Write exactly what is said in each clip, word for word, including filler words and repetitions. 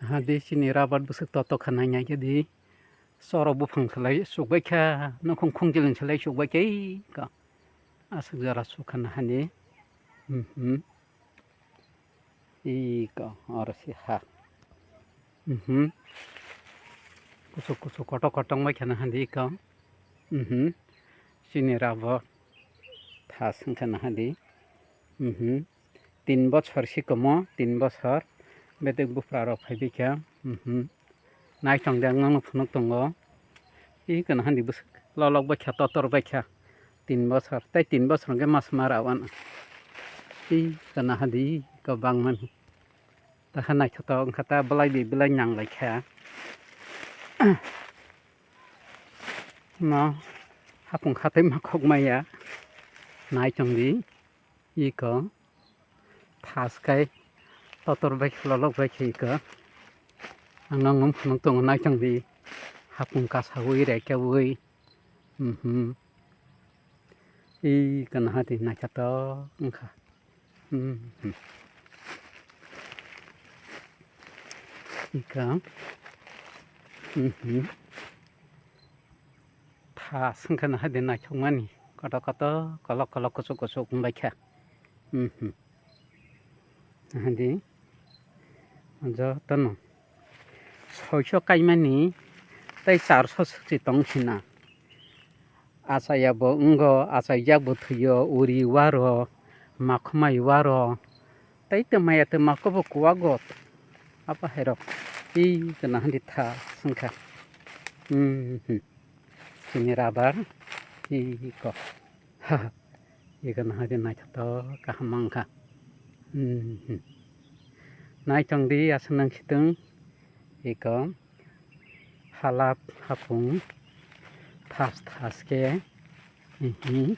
Hadi chini rabar bwswk toto kha nai nai khe di. Choro buphang salai chukbai kha, nukhung khungjiling salai chukbai kha iko. Aswk jora sukha nahadi. Mhm. Iko oro se ha. Mhm. Kuchuk kuchuk kotor kotor wngbai kha nahadi iko. Mhm. Chini rabar thas wngkha nahadi. Mhm. Tin bochor si komo, tin bochor. Bedek bupra rok phaibai kha. Mhm. Naithong de ang nono phunuk tongo. Ih, kono handi bwswk lolok bai kha, totor bai kha. Tin bochor, tei tin bochor hwnkhe mas ma ra wano. Ih, kono handi, ih, kwbangma ni. Takha naithotok wngkha ta, belai bai belai nang lai kha. No, hapung kha tei ma khok maya. Naithong di. Iko thas kai totor bai khe lolok bai khe iko. Ang nang nung phunuk tongo naithong di hapung kasaui raikaui. Mhm. Iko naha di naithotok wngkha. Mhm. Iko. Mhm. Thas wngkha no hai de naithokmani kotor kotor kolok kolok kuchuk kuchuk wngbai kha. Mhm. Hai de jotono soiso kaimani tei charso swkse tong sina. Achaiya bo wngo, achaijak bo thwio, uri waro, makhumai waro, tei twmaiya twma kobo kuwago. Apa hai rok. Ih, kana handi thas wngkha. Mhm. Chini rabar iko. Iko nahadi naithotok kaham wngkha. Hmm. Naithong di aswk nang situng iko halap hapung thas thas khe. Hmm.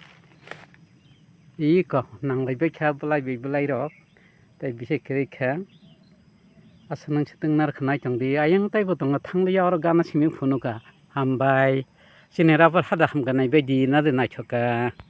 Iko nanglai bai kha belai bai belai rok. Tei bisi kwrwi kha. Aswk nang situng narwkha naithong di. Ayang taibo tongo thangliya oro gana simi phunukha. Hambai. Chini rabar hada hamkha naibai di nadi naithokha.